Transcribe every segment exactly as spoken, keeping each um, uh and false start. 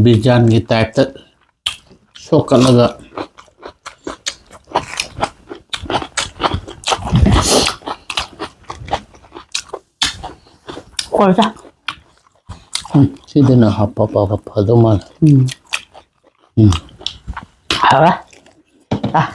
ꯕꯤꯔꯖꯥꯟꯒꯤ ꯇꯥꯏꯞꯇ ꯁꯣꯛꯀꯠꯂꯒ꯫ ꯀꯣꯜꯂ ꯆꯥ꯫ ꯎꯝ, ꯁꯤꯗꯅ ꯍꯥꯞꯄ ꯐꯗꯧ ꯃꯥꯜꯂꯦ꯫ ꯎꯝ꯫ ꯎꯝ꯫ ꯍꯥꯎꯔꯦ꯫ ꯑꯥ꯫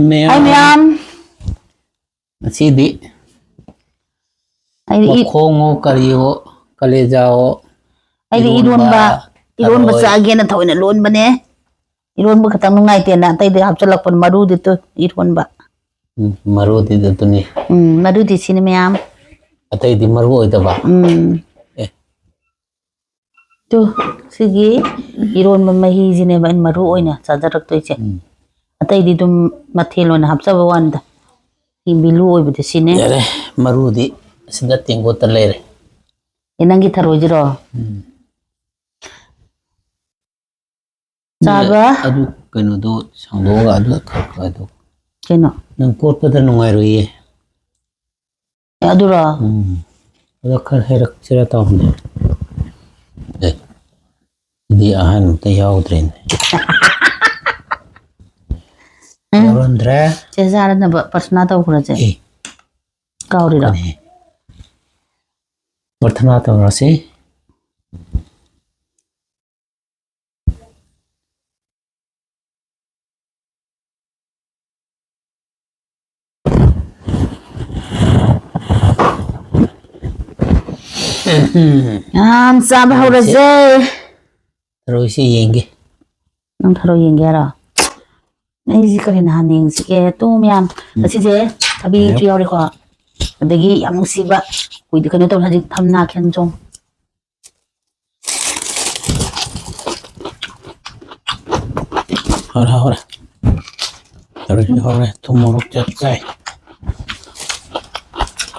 ꯃꯌꯥꯝ꯫ ꯍꯥꯏ ꯃꯌꯥꯝ꯫ ꯉꯁꯤꯗꯤ ꯑꯩꯗꯤ ꯏ- ꯃꯈꯣꯡꯉꯣ ꯀꯔꯤꯌꯣ, ꯀꯂꯦꯖꯥꯋꯣ, ꯑꯩꯗꯤ ꯏꯔꯣꯟꯕ, ꯏꯔꯣꯟꯕ, ꯏꯔꯣꯟꯕ ꯊꯔꯣꯏ꯫ ꯆꯥꯒꯦꯅ ꯊꯑꯣꯏꯅ ꯂꯣꯟꯕꯅꯦ꯫ ꯏꯔꯣꯟꯕ ꯈꯛꯇꯪ ꯅꯨꯡꯉꯥꯏꯇꯦꯅ ꯑꯇꯩꯗꯤ ꯍꯥꯞꯆꯜꯂꯛꯄꯅꯦ, ꯃꯔꯨꯗꯤ ꯇꯨ ꯏꯔꯣꯟꯕ꯫ ꯎꯝ, ꯃꯔꯨꯗꯤ ꯑꯗꯨꯅꯤ꯫ ꯎꯝ, ꯃꯔꯨꯗꯤ ꯁꯤꯅꯤ ꯃꯌꯥꯝ꯫ ꯑꯇꯩꯗꯤ ꯃꯔꯨ ꯑꯣꯏꯗꯕ? ꯎꯝ꯫ ꯑꯦ꯫ ꯇꯨ, ꯁꯤꯒꯤ ꯏꯔꯣꯟꯕ ꯃꯍꯤꯁꯤꯅꯦꯕ ꯑꯩꯅ ꯃꯔꯨ ꯑꯣꯏꯅ ꯆꯥꯖꯔꯛꯇꯣꯏꯁꯦ꯫ ꯎꯝ꯫ ꯑꯇꯩꯗꯤ ꯑꯗꯨꯝ ꯃꯊꯦꯜ ꯑꯣꯏꯅ ꯍꯥꯞꯆꯕ ꯋꯥꯅꯤꯗ꯫ ꯁꯤ ꯚꯦꯂꯨ ꯑꯣꯏꯕꯗꯤ ꯁꯤꯅꯦ꯫ ꯌꯥꯔꯦ, ꯃꯔꯨꯗꯤ ꯑꯁꯤꯗ ꯇꯦꯡꯀꯣꯠꯇ ꯂꯩꯔꯦ꯫ ꯑꯦ, ꯅꯪꯒꯤ ꯊꯔꯣꯏꯁꯤꯔꯣ? ꯎꯝ꯫ ꯆꯥꯕ꯫ ꯑꯗꯨ ꯀꯩꯅꯣꯗꯣ ꯁꯪꯗꯣꯛꯑꯒ ꯑꯗꯨ ꯈꯔ ꯈꯔ ꯑꯗꯨ꯫ ꯀꯩꯅꯣ? ꯅꯪ ꯀꯣꯠꯄꯗ ꯅꯨꯡꯉꯥꯏꯔꯣꯏꯌꯦ꯫ ꯑꯦ, ꯑꯗꯨꯔꯣ? ꯎꯝ꯫ ꯑꯗꯣ ꯈꯔ ꯍꯩꯔꯛꯁꯤꯔ ꯇꯧꯕꯅꯦ꯫ ꯑꯦ, ꯁꯤꯗꯤ ꯑꯍꯥꯟꯕ ꯑꯝꯇ ꯌꯥꯎꯗ꯭ꯔꯦꯅꯦ꯫ ꯎꯝ꯫ ꯌꯥꯎꯔꯝꯗ꯭ꯔꯦ꯫ ꯆꯦ ꯆꯥꯅꯅꯕ ꯄ꯭ꯔꯊꯅꯥ ꯇꯧꯈ꯭ꯔꯁꯦ꯫ ꯑꯦ꯫ ꯀꯥꯎꯔꯤꯔꯣ? ꯀꯔꯤ? ꯄ꯭ꯔꯊꯅꯥ ꯇꯧꯔꯁꯤ꯫ ꯌꯥꯝ ꯆꯥꯕ ꯍꯧꯔꯁꯦ꯫ ꯊꯔꯣꯏꯁꯦ ꯌꯦꯡꯒꯦ꯫ ꯅꯪ ꯊꯔꯣꯏ ꯌꯦꯡꯒꯦ ꯍꯥꯏꯔꯣ? ꯑꯩꯁꯤ ꯀꯔꯤ ꯅꯍꯥꯟ ꯌꯦꯡꯁꯤꯒꯦ? ꯇꯨ ꯃꯌꯥꯝ, ꯎꯝ꯫ ꯉꯁꯤꯁꯦ ꯊꯕꯤꯁꯨ ꯌꯥꯎꯔꯦꯀꯣ꯫ ꯑꯗꯒꯤ ꯌꯥꯝ ꯅꯨꯡꯁꯤꯕ, ꯀꯨꯏꯗ ꯀꯩꯅꯣ ꯇꯧꯔꯦ, ꯍꯧꯖꯤꯛ ꯊꯝꯅꯥ ꯈꯦꯟꯖꯣꯡ꯫ ꯍꯧꯔꯦ, ꯍꯧꯔꯦ꯫ ꯇꯧꯔꯤꯁꯤ ꯍꯧꯔꯦ꯫ ꯊꯨꯝ ꯃꯣꯔꯣꯛ ꯆꯞ ꯆꯥꯏ꯫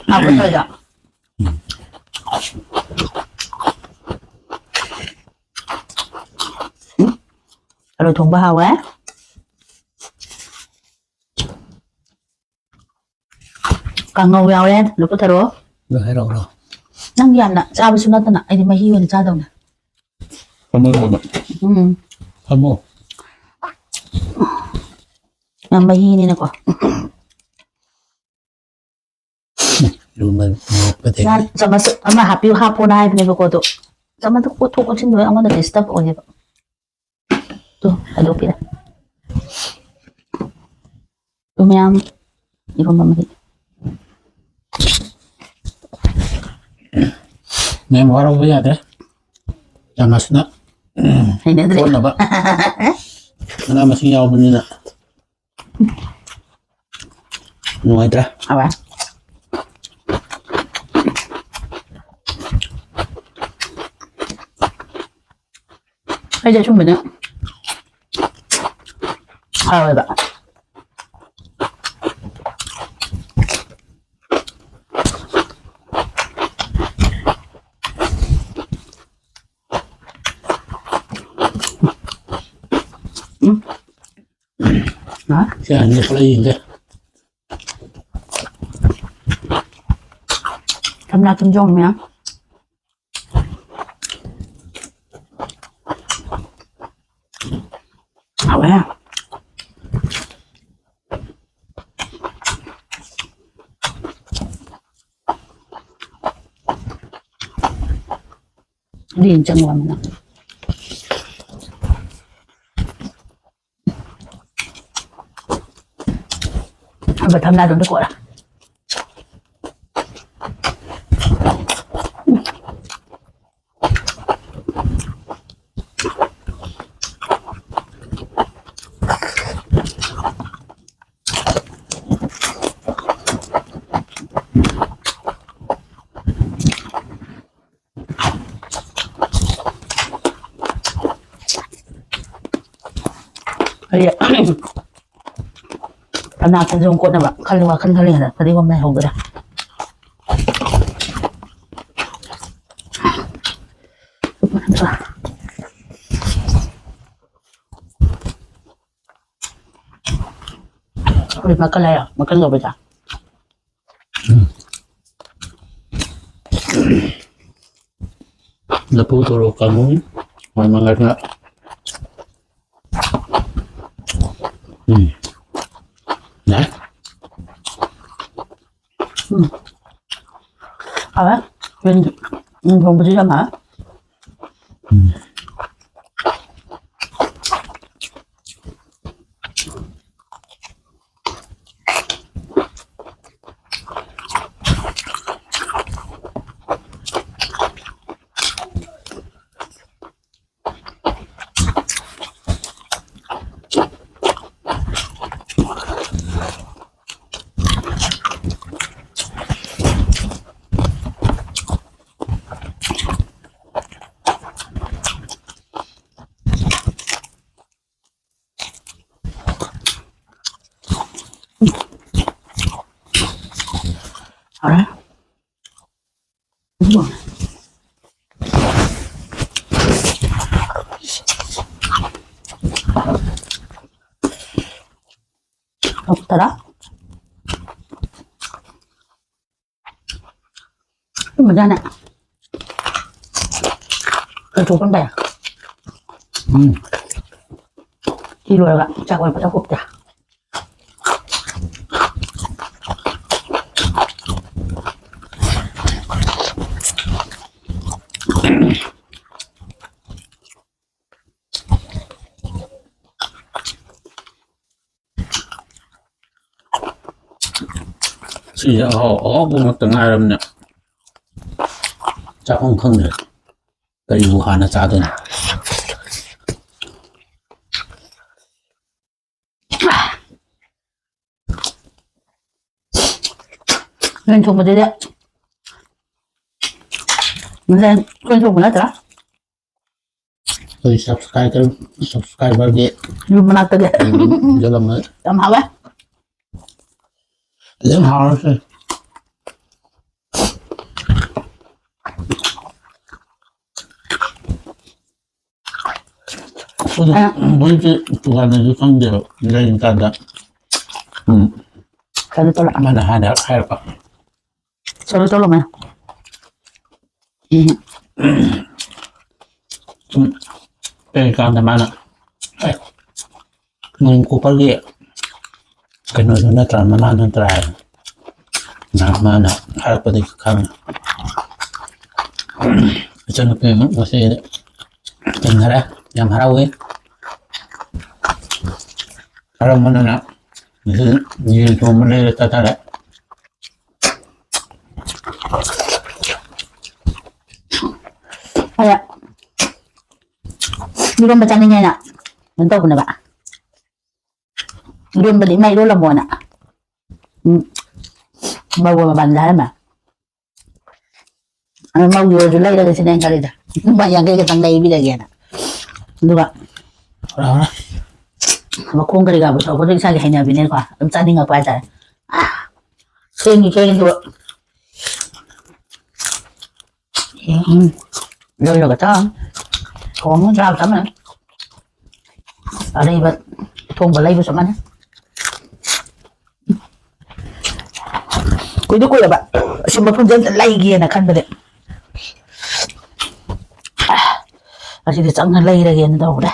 ꯍꯥꯎꯕ꯭ꯔꯣ ꯇꯧꯔꯤꯗꯣ? ꯎꯝ? ꯊꯔꯣꯏ ꯊꯣꯡꯕ ꯍꯥꯎꯋꯦ꯫ ꯀꯥꯡꯉꯧ ꯌꯥꯎꯔꯦ, ꯂꯐꯨ ꯊꯔꯣ꯫ ꯑꯗꯨ ꯍꯥꯏꯔꯛꯎꯔꯣ? ꯅꯪ ꯌꯥꯝꯅ ꯆꯥꯕꯁꯨ ꯅꯠꯇꯅ ꯑꯩꯗꯤ ꯃꯍꯤ ꯑꯣꯏꯅ ꯆꯥꯗꯧꯅꯦ꯫ ꯐꯝꯃꯣ, ꯐꯝꯃꯣ꯫ ꯎꯝ꯫ ꯐꯝꯃꯣ꯫ ꯌꯥꯝ ꯃꯍꯤꯅꯤꯅꯀꯣ꯫ ꯏꯔꯨꯝꯕ ꯃꯣꯔꯣꯛꯀ ꯇꯧꯔꯒ꯫ ꯅꯍꯥꯟ ꯆꯥꯃꯁ ꯑꯃ ꯍꯥꯞꯄꯤꯌꯨ, ꯍꯥꯞꯄꯣꯅ ꯍꯥꯏꯕꯅꯦꯕꯀꯣ, ꯑꯗꯣ ꯆꯥꯃꯁꯇꯣ ꯀꯣꯠꯊꯣꯛ ꯀꯣꯠꯁꯤꯟꯗꯣ ꯑꯩꯉꯣꯟꯗ disturb ꯑꯣꯏꯌꯦꯕ꯫ ꯇꯨ, ꯍꯥꯏꯗꯣꯛꯄꯤꯔꯦ꯫ ꯇꯨ ꯃꯌꯥꯝ ꯏꯔꯣꯝꯕ ꯃꯍꯤ꯫ ꯃꯌꯥꯝ ꯋꯥꯔꯧꯕ ꯌꯥꯗ꯭ꯔꯦ꯫ ꯆꯥꯃꯁꯅ ꯍꯩꯅꯗ꯭ꯔꯦ꯫ ꯀꯣꯠꯅꯕ ꯃꯅꯥ ꯃꯁꯤꯡ ꯌꯥꯎꯕꯅꯤꯅ꯫ ꯅꯨꯡꯉꯥꯏꯇ꯭ꯔꯥ? ꯍꯥꯎꯋꯦ꯫ ꯑꯩꯗꯤ ꯑꯁꯨꯝꯕꯅ ꯍꯥꯎꯋꯦꯕ꯫ ꯎꯝ꯫ ꯍꯥ? ꯁꯤ ꯑꯅꯤ ꯈꯔ ꯌꯦꯡꯒꯦ꯫ ꯊꯝꯅꯥ ꯊꯝꯖꯣꯡ ꯃꯌꯥꯝ꯫ ꯍꯥꯎꯋꯦ꯫ ꯂꯦꯡ ꯆꯪꯉꯣ ꯍꯥꯏꯕꯅ꯫ ꯑꯗꯨꯒ ꯊꯝꯅꯥꯗꯣ ꯑꯝꯇ ꯀꯣꯠꯂꯣ꯫ ꯑꯩ ꯊꯝꯅꯥ ꯊꯝꯖꯣꯡ ꯀꯣꯠꯅꯕ ꯈꯜꯂꯤ, ꯋꯥꯈꯜ ꯈꯜꯂꯤꯉꯩꯗ ꯐꯗꯤꯒꯣꯝ ꯂꯩꯍꯧꯗ꯭ꯔꯦ꯫ ꯑꯩꯈꯣꯏ ꯃꯀꯟ ꯍꯥꯏꯔꯣ? ꯃꯀꯟ ꯀꯧꯕꯗ꯫ ꯂꯐꯨ ꯊꯣꯔꯣ ꯀꯥꯡꯍꯧ꯫ ꯃꯣꯏ ꯃꯪꯒꯟꯒ꯫ ꯎꯝ꯫ ꯌꯥꯏ꯫ ꯎꯝ꯫ ꯍꯥꯎꯋꯦ꯫ ꯌꯦꯟ, ꯌꯦꯟ ꯊꯣꯡꯕꯁꯨ ꯌꯥꯝ ꯍꯥꯎꯋꯦ꯫ ꯎꯝ꯫ ꯍꯥꯎꯔꯦ꯫ ꯍꯥꯎꯇꯔꯥ? ꯃꯖꯥꯅꯦ꯫ ꯀꯩꯊꯣꯛꯄ ꯌꯥꯏ꯫ ꯎꯝ꯫ ꯁꯤ ꯂꯣꯏꯔꯒ ꯆꯥꯛ ꯑꯣꯏꯅ ꯐꯖꯅ ꯍꯨꯞꯇꯦ꯫ ꯁꯤꯁꯦ ꯑꯍꯥꯎ ꯑꯍꯥꯎꯕ ꯉꯥꯛꯇ ꯉꯥꯏꯔꯕꯅꯦ꯫ ꯆꯥꯐꯝ ꯈꯪꯗ꯭ꯔꯦ꯫ ꯀꯔꯤꯕꯨ ꯍꯥꯟꯅ ꯆꯥꯗꯣꯏꯅꯣ? ꯌꯦꯟ ꯊꯣꯡꯕꯗꯨꯗꯤ ꯉꯁꯥꯏ ꯑꯩꯈꯣꯏꯅ ꯊꯣꯡꯕ ꯅꯠꯇ꯭ꯔꯥ? ꯑꯩꯈꯣꯏ subscriber, subscriberꯒꯤ ꯌꯨꯝ ꯃꯅꯥꯛꯇꯒꯤ꯫ ꯌꯣꯜꯂꯝꯃꯦ꯫ ꯌꯥꯝ ꯍꯥꯎꯋꯦ꯫ ꯑꯗꯨꯝ ꯍꯥꯎꯔꯁꯦ꯫ ꯑꯩꯈꯣꯏꯗꯤ ꯑ꯫ ꯃꯣꯏꯁꯦ ꯗꯨꯀꯥꯟꯗꯁꯨ ꯈꯪꯗꯦꯕ, ꯂꯩꯔꯤꯀꯥꯟꯗ꯫ ꯎꯝ꯫ ꯀꯩꯅꯣ ꯇꯧꯔ꯫ ꯑꯃꯅ ꯍꯥꯟꯅ ꯍꯥꯏꯔꯛꯄ꯫ ꯁꯣꯂꯣ ꯇꯧꯔꯝꯃꯦ꯫ ꯎꯝ꯫ ꯁꯨꯝ ꯂꯩꯔꯤꯀꯥꯟꯗ ꯃꯥꯅ, "ꯑꯦ, ꯅꯣꯡ ꯀꯣꯄꯔꯒꯤ ꯀꯩꯅꯣꯗꯨ ꯅꯠꯇ꯭ꯔꯥ, ꯃꯃꯥ ꯅꯠꯇ꯭ꯔꯥ?" ꯍꯥꯏ꯫ ꯃꯥꯅ ꯍꯥꯏꯔꯛꯄꯗꯒꯤ ꯈꯪꯉꯦ꯫ ꯏꯆꯟꯅꯨꯄꯤ ꯑꯃ ꯉꯁꯤ ꯊꯦꯡꯅꯔꯦ꯫ ꯌꯥꯝ ꯍꯔꯥꯎꯋꯤ꯫ ꯍꯔꯥꯎꯃꯟꯗꯅ ꯉꯁꯤ ꯌꯦꯟ ꯊꯣꯡꯕ ꯂꯩꯔ ꯆꯥꯊꯔꯦ꯫ ꯑꯗ ꯏꯔꯣꯝꯕ ꯆꯥꯅꯤꯡꯉꯦꯅ ꯀꯩꯅꯣ ꯇꯧꯕꯅꯦꯕ꯫ ꯏꯔꯣꯝꯕꯗꯤ ꯏꯃꯥ ꯏꯔꯣꯜꯂꯝꯃꯣꯅ꯫ ꯎꯝ꯫ ꯃꯧꯒ ꯃꯄꯥꯟꯗ ꯍꯥꯏꯔꯝꯃꯦ꯫ ꯑꯗꯨ ꯃꯧꯒꯤ ꯑꯣꯏꯔꯁꯨ ꯂꯩꯔꯒꯦ ꯁꯤꯅꯦ ꯑꯩꯅ ꯈꯜꯂꯤꯗ꯫ ꯂꯨꯄꯥ ꯌꯥꯡꯈꯩ ꯈꯛꯇꯪ ꯂꯩꯕꯤꯔꯒꯦꯅ꯫ ꯑꯗꯨꯒ ꯍꯣꯔꯥ ꯍꯣꯔꯥ꯫ ꯃꯈꯣꯡ ꯀꯔꯤ ꯀꯔꯥꯕꯨ ꯁꯧꯕꯗꯣ ꯏꯁꯥꯒꯤ ꯍꯩꯅꯕꯤꯅꯦꯀꯣ꯫ ꯑꯗꯨꯝ ꯆꯥꯅꯤꯡꯉꯛꯄ ꯍꯥꯏꯇꯥꯔꯦ꯫ ꯑꯥ! ꯊꯦꯡꯉꯤ, ꯊꯦꯡꯉꯤ ꯑꯗꯨꯒ꯫ ꯎꯝ꯫ ꯂꯣꯜꯂꯒ ꯆꯥ꯫ ꯊꯣꯡꯉ ꯆꯥꯕ ꯆꯞ ꯃꯥꯟꯅꯩ꯫ ꯑꯔꯩꯕ ꯊꯣꯡꯕ ꯂꯩꯕ ꯆꯞ ꯃꯥꯟꯅꯩ꯫ ꯀꯨꯏꯗꯤ ꯀꯨꯏꯔꯕ ꯑꯁꯤ ꯃꯐꯝꯁꯦ ꯑꯝꯇ ꯂꯩꯒꯦꯅ ꯈꯟꯕꯗꯤ꯫ ꯑꯁꯤꯗꯤ ꯆꯪꯉ ꯂꯩꯔꯒꯦꯅ ꯇꯧꯔꯦ꯫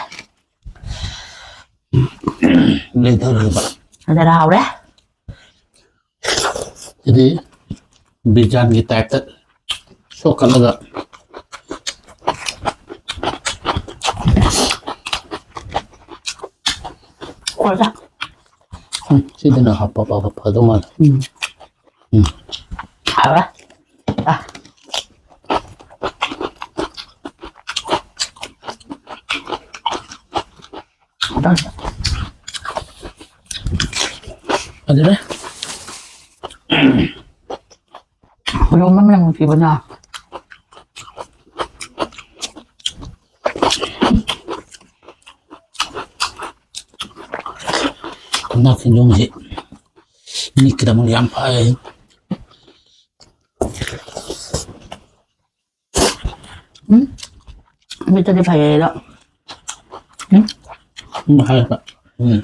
ꯂꯩꯊꯔꯨꯔꯕ꯫ ꯑꯗꯨꯅ ꯍꯥꯎꯔꯦ꯫ ꯁꯤꯗꯤ ꯕꯤꯔꯖꯥꯟꯒꯤ ꯇꯥꯏꯞꯇ ꯁꯣꯛꯀꯠꯂꯒ꯫ ꯍꯣꯏꯗ꯫ ꯎꯝ, ꯁꯤꯗꯅ ꯍꯥꯞꯄ ꯐꯕ ꯐꯗꯧ ꯃꯥꯜꯂꯦ꯫ ꯎꯝ꯫ ꯎꯝ꯫ ꯍꯥꯎꯔꯦ꯫ ꯑ꯫ ꯑꯗꯨꯅ ꯍꯨꯏꯔꯣꯝꯕ ꯃꯅꯝ ꯅꯨꯡꯁꯤꯕꯅ꯫ ꯀꯣꯝꯂꯥ ꯈꯦꯟꯖꯣꯡꯁꯤ ꯃꯤꯠꯀꯤꯗꯃꯛ ꯌꯥꯝ ꯐꯩ꯫ ꯎꯝ? ꯃꯤꯠꯇꯗꯤ ꯐꯩꯌꯦ ꯑꯗꯣ꯫ ꯎꯝ? ꯎꯝ, ꯍꯥꯏꯔꯛꯄ꯫ ꯎꯝ꯫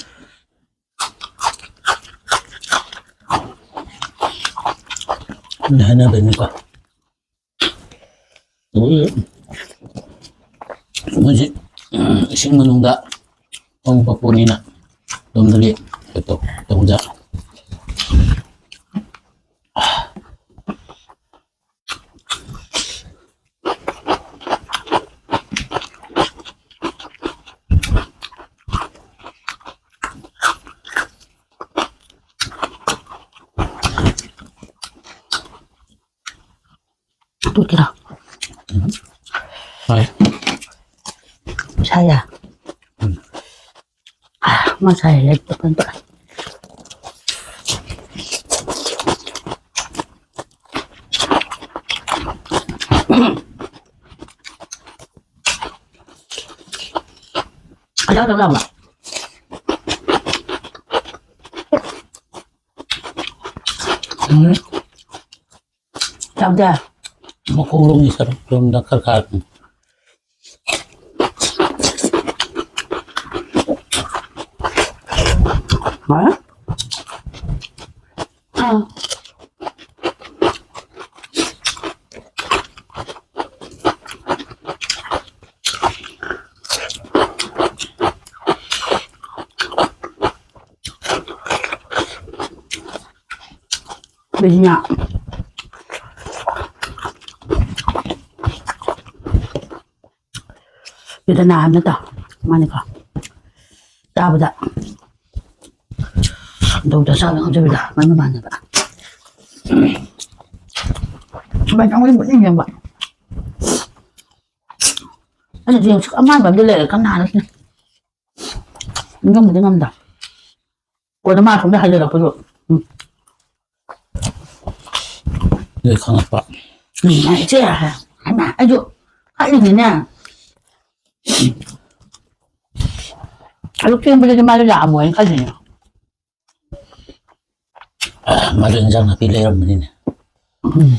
ꯍꯥꯏꯅꯕꯅꯤꯀꯣ꯫ ꯃꯣꯏꯁꯦ ꯏꯁꯤꯡ ꯃꯅꯨꯡꯗ ꯍꯧꯕ ꯄꯣꯠꯅꯤꯅ ꯑꯗꯣꯝꯗꯒꯤ ꯀꯩꯅꯣ ꯇꯧ-, ꯇꯧꯖ-, ꯇꯣꯠꯀꯦꯔꯥ? ꯍꯣꯏ꯫ ꯁꯥꯏꯌꯦ? ꯎꯝ꯫ ꯑꯥ, ꯃꯥ ꯁꯥꯏꯌꯦ, ꯇꯣꯠꯄ ꯅꯠꯇ꯭ꯔꯥ? ꯀꯌꯥ ꯇꯧꯔꯕ? ꯎꯝ꯫ ꯆꯥꯎꯗꯦ꯫ ꯃꯈꯣꯡꯂꯣꯝꯒꯤ ꯁꯔꯨꯛꯂꯣꯝꯗ ꯈꯔ ꯈꯔ꯫ ꯍꯥ? ꯑꯥ꯫ ꯕꯤꯖꯤꯅꯥ꯫ ꯕꯤꯗꯅꯥ ꯍꯥꯏꯕ ꯅꯠꯇ꯭ꯔꯣ? ꯃꯥꯅꯤꯀꯣ꯫ ꯆꯥꯕꯗ ꯗꯧꯗ ꯆꯥꯕ ꯉꯝꯖꯕꯤꯗ ꯃꯥꯏ ꯃꯃꯥꯟꯅꯕ꯫ ꯁꯨꯃꯥꯏꯅ ꯇꯧꯕꯗꯤ ꯃꯨꯠꯅꯤꯡ ꯌꯦꯡꯕ꯫ ꯑꯩꯅꯗꯤ ꯍꯧꯖꯤꯛ ꯑꯃꯥꯟꯕ ꯑꯝꯗ ꯂꯩꯔꯦ ꯀꯟꯅ ꯍꯥꯟꯅ ꯁꯤꯅ꯫ ꯅꯤꯡꯁꯤꯡꯕꯗꯤ ꯉꯝꯗ꯫ ꯀꯣꯟꯅ ꯃꯥ ꯁꯣꯝꯗ ꯍꯥꯏꯖꯔꯛꯄꯁꯨ꯫ ꯎꯝ꯫ ꯑꯗꯨ ꯈꯪꯉꯛꯄ꯫ ꯎꯝ, ꯏꯆꯦ, ꯍꯥꯏꯃ, ꯑꯩꯁꯨ ꯈꯜꯂꯤꯅꯤꯅꯦ꯫ ꯑꯗꯨ ꯊꯦꯡꯕꯗꯗꯤ ꯃꯥꯁꯨ ꯂꯥꯛꯑꯝꯃꯣꯏꯅ ꯈꯜꯂꯤꯅꯦ꯫ ꯃꯥꯁꯨ ꯏꯟꯖꯥꯡ ꯅꯥꯄꯤ ꯂꯩꯔꯝꯕꯅꯤꯅꯦ꯫ ꯎꯝ꯫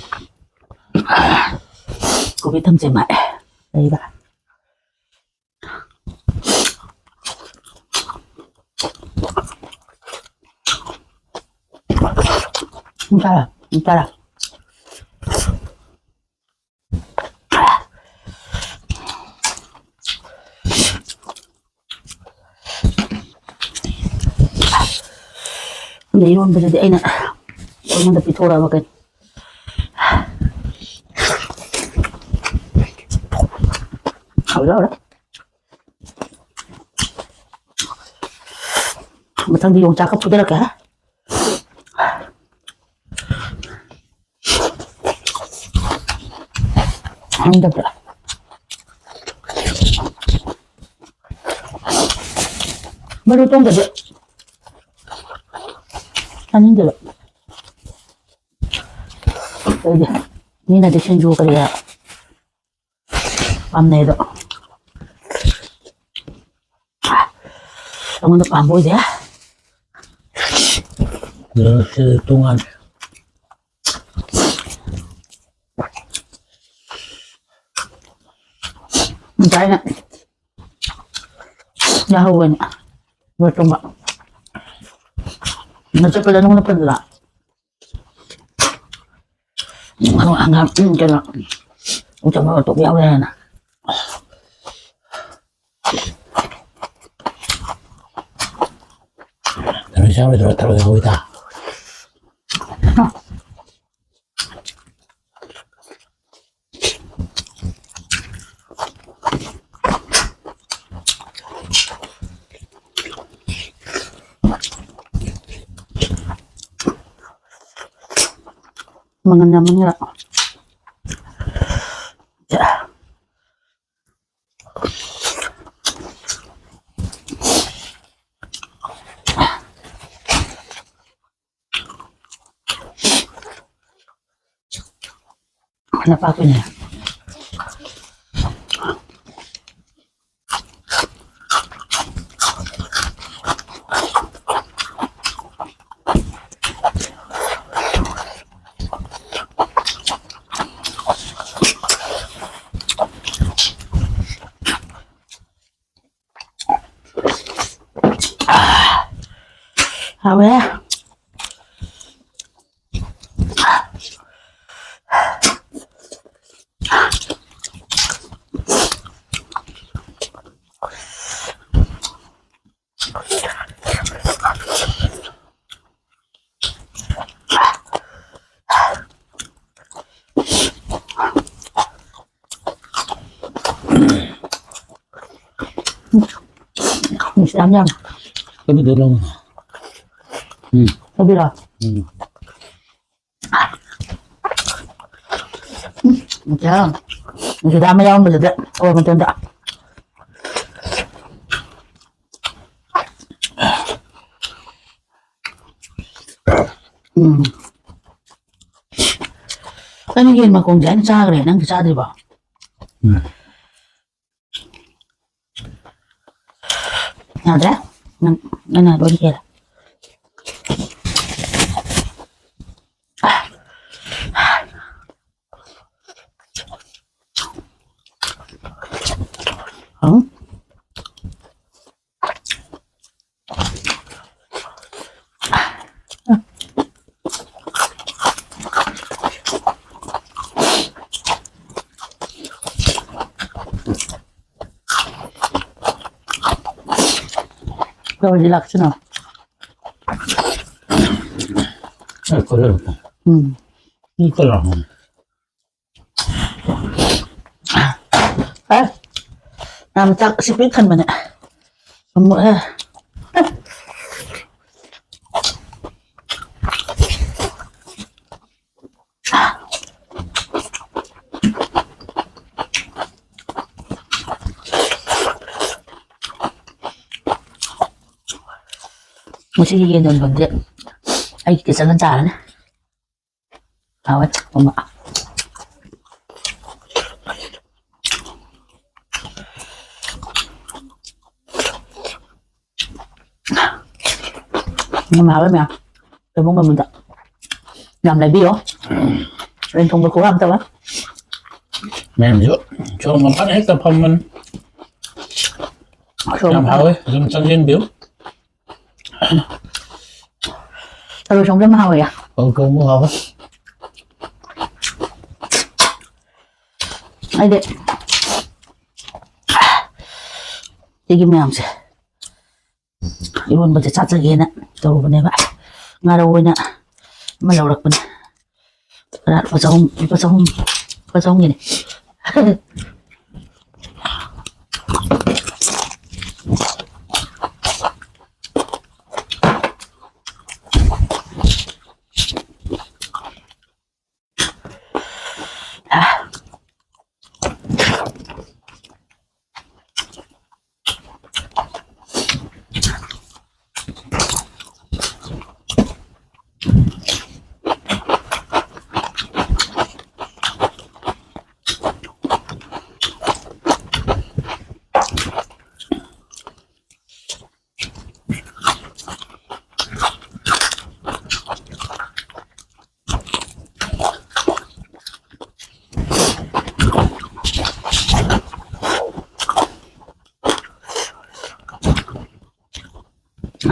ꯀꯣꯕꯤ ꯊꯝꯆꯦꯠ ꯃꯥꯏ ꯂꯩꯕ꯫ ꯆꯥꯔꯦ, ꯆꯥꯔꯦ꯫ ꯏꯔꯣꯟꯕꯗꯨꯗꯤ ꯑꯩꯅ ꯑꯩꯉꯣꯟꯗ ꯄꯤꯊꯣꯔꯛꯑꯕ ꯀꯩꯅꯣ꯫ ꯍꯥꯎꯔꯦ, ꯍꯥꯎꯔꯦ꯫ ꯃꯊꯪꯗꯤ ꯌꯣꯡꯆꯥꯛꯀ ꯐꯨꯊꯔꯛꯀꯦ, ꯍꯥ? ꯍꯥꯎꯗꯕ꯭ꯔꯥ? ꯃꯔꯨ ꯇꯣꯡꯗꯕ ꯆꯥꯅꯤꯡꯗꯦꯕ꯫ ꯑꯩꯗꯤ ꯃꯤꯅꯗꯤ ꯁꯤꯡꯖꯨ ꯀꯔꯤ ꯀꯔꯥ ꯄꯥꯝꯅꯩ ꯑꯗꯣ, ꯑꯩꯉꯣꯟꯗ ꯄꯥꯝꯕ ꯑꯣꯏꯗꯦ꯫ ꯁꯤꯗꯤ ꯇꯣꯉꯥꯟ꯫ ꯉꯁꯥꯏꯅ ꯌꯥꯍꯧꯕꯅ ꯂꯣꯏ ꯇꯨꯝꯕ꯫ ꯅꯆꯠꯄꯗ ꯅꯉꯣꯟꯗ ꯄꯟꯕ꯭ꯔꯥ? ꯍꯪꯒꯥꯝ, ꯀꯩꯅꯣ, ꯆꯠꯄ ꯃꯇꯣꯛ ꯌꯥꯎꯔꯦ ꯍꯥꯏꯅ꯫ ꯊꯔꯣꯏ ꯆꯥꯔꯣꯏꯗ꯭ꯔꯣ? ꯊꯔꯣꯏ ꯍꯧꯋꯤꯗ꯫ ꯃꯉꯟ ꯌꯥꯝꯃꯟꯈ꯭ꯔꯦ꯫ ꯅꯄꯥꯛꯄꯤꯅꯦ꯫ ꯍꯥꯎꯋꯦ꯫ ꯌꯥꯝ ꯌꯥꯝ꯫ ꯑꯗꯨꯗꯣ ꯂꯧ꯫ ꯎꯝ꯫ ꯂꯧꯕꯤꯔꯣ? ꯎꯝ꯫ ꯎꯝ, ꯏꯆꯦ, ꯑꯗꯨꯗ ꯑꯃ ꯌꯥꯎꯔꯝꯕꯗꯨꯗ ꯑꯣ ꯃꯇꯣꯟꯗ꯫ ꯎꯝ꯫ ꯑꯩꯅ ꯌꯦꯟ ꯃꯈꯣꯡꯁꯦ ꯑꯩꯅ ꯆꯥꯈ꯭ꯔꯦ, ꯅꯪꯗꯤ ꯆꯥꯗ꯭ꯔꯤꯕꯣ? ꯎꯝ꯫ ꯌꯥꯗ꯭ꯔꯦ? ꯅꯪ, ꯅꯪꯅ ꯂꯣꯏ ꯍꯦꯜꯂꯦ꯫ ꯎꯝ꯫ ꯀꯧꯔꯗꯤ ꯂꯥꯛꯁꯤꯅꯣ꯫ ꯑꯩ ꯀꯣꯏꯔꯛꯀꯦ꯫ ꯎꯝ꯫ ꯎꯝ, ꯀꯣꯏꯔꯛꯑꯣ꯫ ꯑꯦ, ꯌꯥꯝ ꯆꯥꯛ ꯑꯁꯤ ꯄꯤꯛ ꯊꯟꯕꯅꯦ꯫ ꯑꯃꯨꯛ, ꯑꯦ꯫ ꯉꯁꯤꯒꯤ ꯌꯦꯟ ꯌꯣꯟꯐꯝꯁꯦ ꯑꯩꯒꯤ ꯀꯤꯠꯆꯟꯗ ꯇꯥꯔꯅꯤ꯫ ꯍꯥꯎꯋꯦ, ꯑꯃ꯫ ꯌꯥꯝ ꯍꯥꯎꯋꯦ ꯃꯌꯥꯝ꯫ ꯂꯩꯕꯨꯡ ꯂꯩꯕꯨꯡꯗ ꯌꯥꯝ ꯂꯩꯕꯤꯌꯣ꯫ ꯌꯦꯟ ꯊꯣꯡꯕ ꯈꯨꯍꯥꯎ ꯑꯃ ꯇꯧꯋꯦ꯫ ꯃꯌꯥꯝꯁꯨ ꯁꯣꯔꯣꯛ ꯃꯄꯥꯟ ꯍꯦꯛꯇ ꯐꯝꯕꯅꯤ꯫ ꯁꯣꯔꯣꯛ ꯌꯥꯝ ꯃꯄꯥꯟ꯫ ꯍꯥꯎꯋꯦ, ꯑꯗꯨꯝ ꯆꯪꯁꯤꯟꯕꯤꯌꯨ꯫ ꯊꯔꯣꯏ ꯊꯣꯡꯕ ꯌꯥꯝ ꯍꯥꯎꯋꯦ꯫ ꯊꯔꯣꯏ ꯊꯣꯡꯕ ꯍꯥꯎꯋꯦ꯫ ꯑꯩꯗꯤ ꯁꯤꯒꯤ ꯃꯌꯥꯝꯁꯦ ꯏꯔꯣꯟꯕꯁꯦ ꯆꯥꯖꯒꯦꯅ ꯇꯧꯔꯨꯕꯅꯦꯕ꯫ ꯉꯥꯔꯧ ꯑꯣꯏꯅ ꯑꯃ ꯂꯧꯔꯛꯄꯅꯦ꯫ ꯈꯔ ꯂꯨꯄꯥ ꯆꯍꯨꯝ, ꯂꯨꯄꯥ ꯆꯍꯨꯝ, ꯂꯨꯄꯥ ꯆꯍꯨꯝꯒꯤꯅꯦ꯫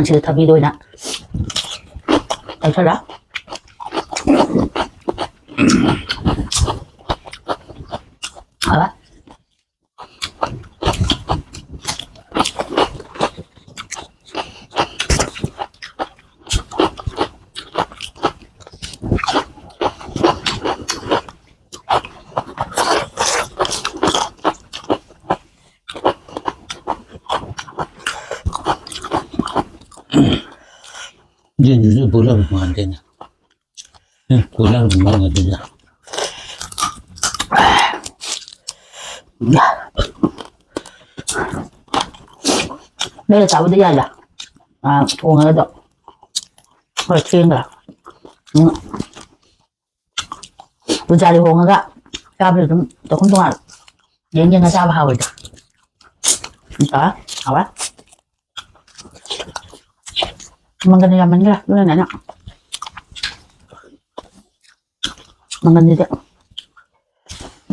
ꯁꯤꯗ ꯊꯕꯤꯗꯣ ꯑꯣꯏꯅ ꯇꯧꯁꯜꯂ꯫ ꯍꯥꯎꯔꯦ꯫ ꯌꯦꯟꯗꯨꯁꯨ ꯄꯨꯂꯞ ꯃꯥꯟꯗꯦꯅꯦ꯫ ꯎꯝ, ꯄꯨꯂꯞ ꯃꯥꯟꯅꯗꯦꯗ꯫ ꯅꯣꯏꯅ ꯆꯥꯕꯗꯤ ꯌꯥꯏꯗ꯫ ꯑꯥ, ꯊꯣꯡꯉꯒꯗꯣ꯫ ꯍꯣꯏ, ꯊꯦꯡꯈ꯭ꯔꯦ꯫ ꯎꯝ꯫ ꯄꯨꯖꯥꯔꯤ ꯍꯣꯡꯉꯒ ꯆꯥꯕꯗꯤ ꯑꯗꯨꯝ ꯆꯥꯛꯈꯨꯝ ꯇꯣꯉꯥꯟ ꯌꯦꯡ ꯌꯦꯡꯉ ꯆꯥꯕ ꯍꯥꯎꯋꯤꯗ꯫ ꯎꯝ, ꯍꯥꯎꯋꯦ꯫ ꯃꯪꯒꯟ ꯌꯥꯝꯃꯟꯈ꯭ꯔꯦ, ꯑꯗꯨꯅꯅꯦ ꯑꯩꯅ ꯃꯪꯒꯟꯁꯤꯗꯤ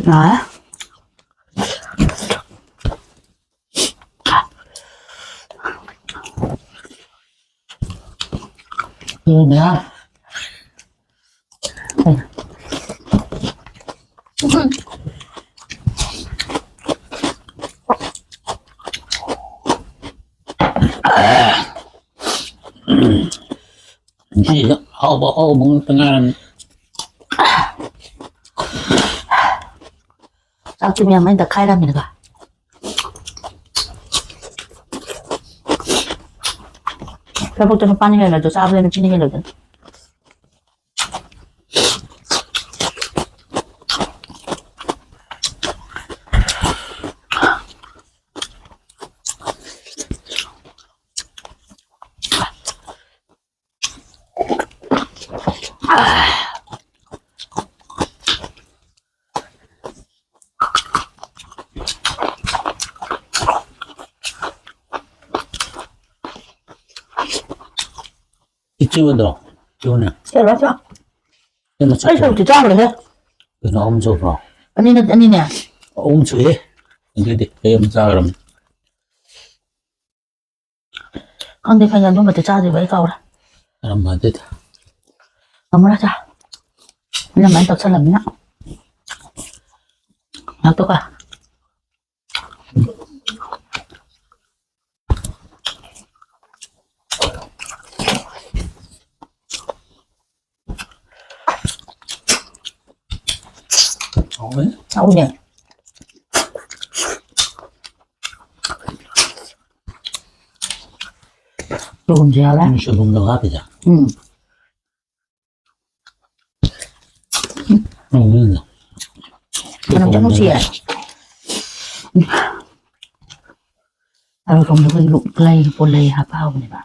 ꯌꯥꯔꯦ꯫ ꯎꯝ, ꯃꯌꯥꯝ꯫ ꯉꯁꯤꯗꯤ ꯑꯍꯥꯎꯕ ꯑꯍꯥꯎꯕ ꯉꯥꯛꯇ ꯉꯥꯏꯔꯝꯅꯤ꯫ ꯆꯥꯛꯇꯤ ꯃꯌꯥꯝ ꯑꯩꯅ ꯇꯛꯈꯥꯏꯔꯝꯃꯤꯅꯦꯀꯣ꯫ ꯊꯕꯛꯇ ꯅꯨꯄꯥꯅ ꯍꯦꯜꯂꯁꯨ ꯆꯥꯕꯗ ꯅꯨꯄꯤꯅ ꯍꯦꯜꯂꯣꯏꯗꯅ꯫ ꯏꯆꯦ ꯑꯗꯣ, ꯏꯆꯦꯅꯦ꯫ ꯁꯦ, ꯔꯣꯁ꯫ ꯁꯦ, ꯃꯆꯥ ꯑꯩ ꯁꯔꯨꯛꯇꯤ ꯆꯥꯈ꯭ꯔꯦꯍꯦ꯫ ꯀꯩꯅꯣ, ꯑꯍꯨꯝ ꯁꯨꯕ꯭ꯔꯣ? ꯑꯅꯤ ꯅꯠꯇꯦ, ꯑꯅꯤꯅꯦ꯫ ꯑꯍꯨꯝ ꯁꯨꯏꯍꯦ꯫ ꯑꯗꯨꯗꯤ ꯑꯩ ꯑꯃ ꯆꯥꯈ꯭ꯔꯕꯅꯤ꯫ ꯈꯪꯗꯦ, ꯈꯪꯗꯦ, ꯑꯗꯨꯝꯕꯗꯤ ꯆꯥꯗ꯭ꯔꯤꯕ ꯑꯩ ꯀꯥꯎꯔꯦ꯫ ꯀꯔꯝꯕ ꯑꯗꯨꯗ? ꯉꯝꯃꯔꯣꯏ ꯆꯥ꯫ ꯅꯪ ꯑꯗꯨꯃꯥꯏꯅ ꯇꯧꯁꯜꯂꯝꯅꯤꯅ꯫ ꯉꯥꯏꯍꯥꯛꯇꯣꯛꯀ꯫ ꯍꯥꯎꯋꯦ꯫ ꯍꯥꯎꯅꯦ꯫ ꯁꯣꯏꯕꯨꯝꯁꯨ ꯌꯥꯎꯔꯦ꯫ ꯎꯝ, ꯁꯣꯏꯕꯨꯝꯗꯣ ꯍꯥꯞꯄꯤꯗ꯫ ꯎꯝ꯫ ꯎꯝ꯫ ꯃꯅꯝ ꯌꯥꯝ ꯅꯨꯡꯁꯤꯌꯦ꯫ ꯊꯔꯣꯏ ꯊꯣꯡꯕꯗ ꯑꯩꯈꯣꯏꯒꯤ ꯂꯨ-, ꯂꯩ, ꯄꯣꯠꯂꯩ ꯍꯥꯞꯄ ꯍꯥꯎꯕꯅꯦꯕ꯫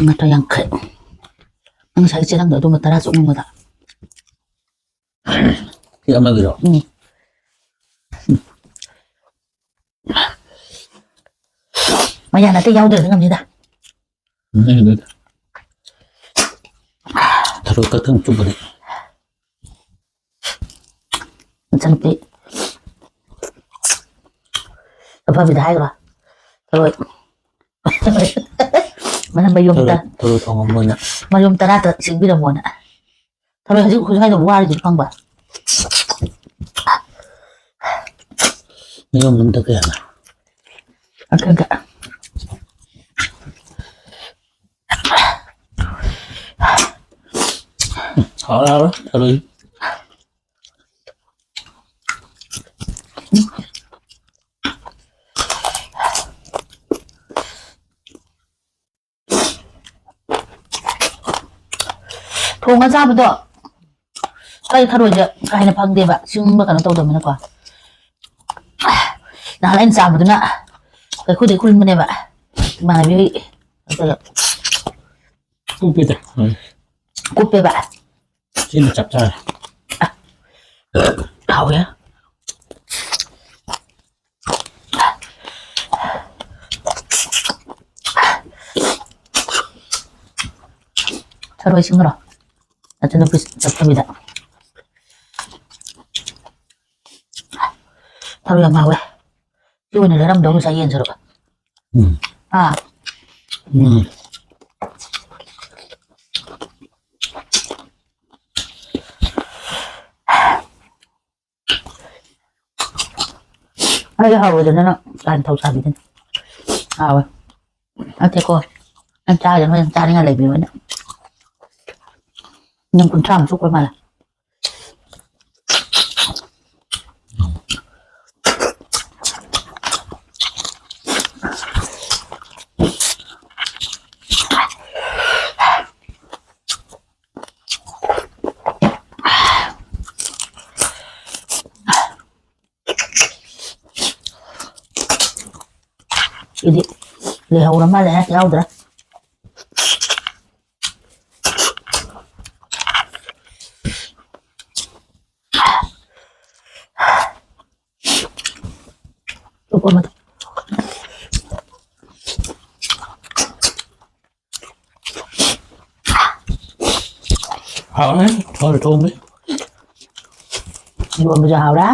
ꯅꯠꯇ꯭ꯔ ꯌꯥꯡꯈꯩ꯫ ꯅꯪ ꯉꯁꯥꯏ ꯆꯦꯔꯪꯗꯣ ꯑꯗꯨꯝꯕ ꯇꯔꯥ ꯆꯣꯞꯅꯤꯡꯕꯗ꯫ ꯁꯤ ꯑꯃꯒꯤꯔꯣ? ꯎꯝ꯫ ꯃꯌꯥꯟ ꯑꯇꯩ ꯌꯥꯎꯗ꯭ꯔꯗꯤ ꯉꯝꯅꯤꯗ꯫ ꯎꯝ, ꯑꯗꯨꯗ꯫ ꯊꯔꯣꯏ ꯈꯛꯇꯪ ꯆꯨꯞꯄꯗꯤ꯫ ꯃꯆꯟꯅꯨꯄꯤ ꯑꯐꯕꯤꯗ ꯍꯥꯏꯈ꯭ꯔꯣ꯫ ꯊꯔꯣꯏ꯫ ꯃꯅꯝ ꯃꯌꯨꯝ ꯊꯔꯣꯏ, ꯇ-, ꯊꯔꯣꯏ ꯊꯣꯡꯉ ꯃꯣꯏꯅ꯫ ꯃꯌꯨꯝ ꯇꯔꯥꯇ ꯁꯤꯡꯕꯤꯔꯝꯃꯣꯅ꯫ ꯊꯔꯣꯏ ꯍꯧꯖꯤꯛ, ꯍꯧꯖꯤꯛ ꯍꯥꯏꯗꯣ ꯋꯥꯔꯤꯗꯨꯁꯨ ꯈꯪꯕ꯭ꯔꯥ? ꯃꯌꯨꯝ ꯑꯝꯗ ꯀꯌꯥꯅ? ꯑꯗꯨꯒ꯫ ꯍꯥꯎꯔꯦ, ꯍꯥꯎꯔꯦ, ꯊꯔꯣꯏ꯫ ꯊꯣꯡꯉ ꯆꯥꯕꯗꯣ ꯁ꯭ꯋꯥꯏꯗ ꯊꯔꯣꯏꯁꯦ ꯀꯥ ꯍꯦꯟꯅ ꯐꯪꯗꯦꯕ, ꯁꯤꯒꯨꯝꯕ ꯀꯩꯅꯣ ꯇꯧꯗꯕꯅꯤꯅꯀꯣ꯫ ꯅꯍꯥꯟ ꯑꯩꯅ ꯆꯥꯕꯗꯨꯅ ꯀꯩꯈꯨꯗꯩ ꯈꯨꯟꯕꯅꯦꯕ, ꯏꯃꯥꯟꯅꯕꯤ ꯍꯣꯏ꯫ ꯑꯗꯨꯒ ꯀꯨꯞꯄꯤꯗ꯫ ꯎꯝ꯫ ꯀꯨꯞꯄꯦꯕ꯫ ꯁꯤꯅ ꯆꯞ ꯆꯥꯔꯦ꯫ ꯍꯥꯎꯋꯦ꯫ ꯊꯔꯣꯏ ꯁꯤꯡꯉꯨꯔꯣ? ꯅꯆꯟꯅꯨꯄꯤ ꯆꯠꯇꯕꯤꯗ꯫ ꯊꯔꯣꯏ ꯌꯥꯝ ꯍꯥꯎꯋꯦ꯫ ꯁꯤ ꯑꯣꯏꯅ ꯂꯩꯔꯝꯗꯧ ꯉꯁꯥꯏ ꯌꯦꯟ ꯁꯔꯨꯛ꯫ ꯎꯝ꯫ ꯑꯥ꯫ ꯎꯝ꯫ ꯑꯩ ꯍꯥꯎꯔꯣꯏꯗꯅ ꯅꯪ ꯀꯥꯏꯅ ꯊꯧ ꯆꯥꯕꯤꯗꯅ꯫ ꯍꯥꯎꯋꯦ꯫ ꯅꯠꯇꯦꯀꯣ꯫ ꯅꯪ ꯆꯥꯔꯤꯗꯣ ꯅꯣꯏ ꯆꯥꯅꯤꯡꯉꯥꯏ ꯂꯩꯕꯤꯌꯣꯅ꯫ ꯅꯪ ꯀꯨꯟꯊ꯭ꯔꯥꯃꯨꯛ ꯁꯨꯛꯄ ꯃꯥꯜꯂꯦ꯫ ꯁꯤꯗꯤ ꯂꯩꯍꯧꯔ ꯃꯥꯜꯂꯦ, ꯌꯥꯎꯗ꯭ꯔꯦ꯫ ꯑꯇꯣꯞꯄ ꯑꯃꯗ꯫ ꯍꯥꯎꯔꯦ, ꯊꯔꯣꯏ ꯊꯣꯡꯕ꯫ ꯏꯔꯣꯟꯕꯁꯨ ꯍꯥꯎꯔꯦ,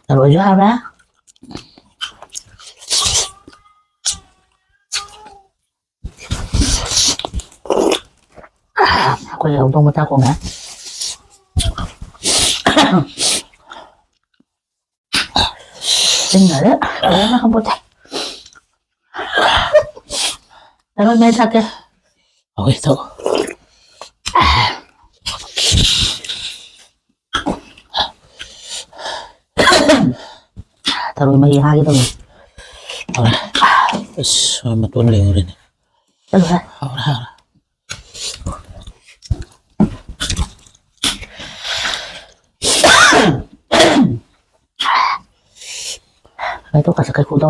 ꯊꯔꯣꯏꯁꯨ ꯍꯥꯎꯔꯦ꯫ ꯑꯩꯈꯣꯏ ꯍꯧꯗꯣꯡ ꯃꯆꯥ ꯈꯣꯡꯉꯦ꯫ ꯆꯤꯡꯅꯔꯦ꯫ ꯐꯖꯅ ꯈꯪꯄꯣꯠꯇꯦ꯫ ꯂꯦꯃꯟ ꯃꯍꯤ ꯊꯛꯀꯦ꯫ ꯍꯣꯏ, ꯊꯛꯑꯣ꯫ ꯊꯔꯣꯏ ꯃꯍꯤ ꯍꯥꯏꯒꯦ ꯇꯧꯅꯤ꯫ ꯍꯧꯔꯦ꯫ ꯑꯁ, ꯃꯇꯣꯟ ꯂꯩꯍꯧꯔꯦꯅꯦ꯫ ꯆꯠꯂꯨꯍꯦ꯫ ꯍꯧꯔꯦ, ꯍꯧꯔꯦ꯫ ꯂꯩꯊꯣꯛ ꯀꯥꯁꯦ ꯀꯩꯀꯨꯗꯣ꯫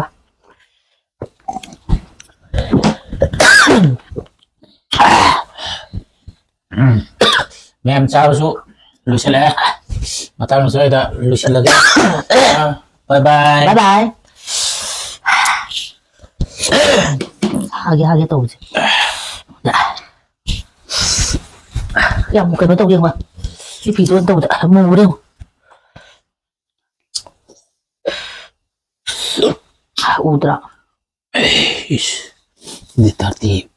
ꯎꯝ꯫ ꯃꯌꯥꯝ ꯆꯥꯕꯁꯨ ꯂꯣꯏꯁꯤꯜꯂꯛꯑꯦ꯫ ꯃꯇꯥꯡ ꯑꯁꯤꯗ ꯂꯣꯏꯁꯤꯜꯂꯒꯦ꯫ ꯑꯥ, bye bye꯫ Bye bye꯫ ꯍꯥꯒꯦ ꯍꯥꯒꯦ ꯇꯧꯕꯁꯦ꯫ ꯀꯌꯥꯝ ꯀꯩꯅꯣ ꯇꯧꯒꯦ ꯌꯦꯡꯉꯣ꯫ ꯁꯤ ꯐꯤꯗꯣ ꯑꯣꯏꯅ ꯇꯧꯕꯗ ꯃꯨꯔꯦ ꯌꯦꯡꯉꯣ꯫ ꯎꯗ꯭ꯔꯥ? ꯏꯁ, ꯗꯦꯠ ꯊꯥꯔꯇꯤ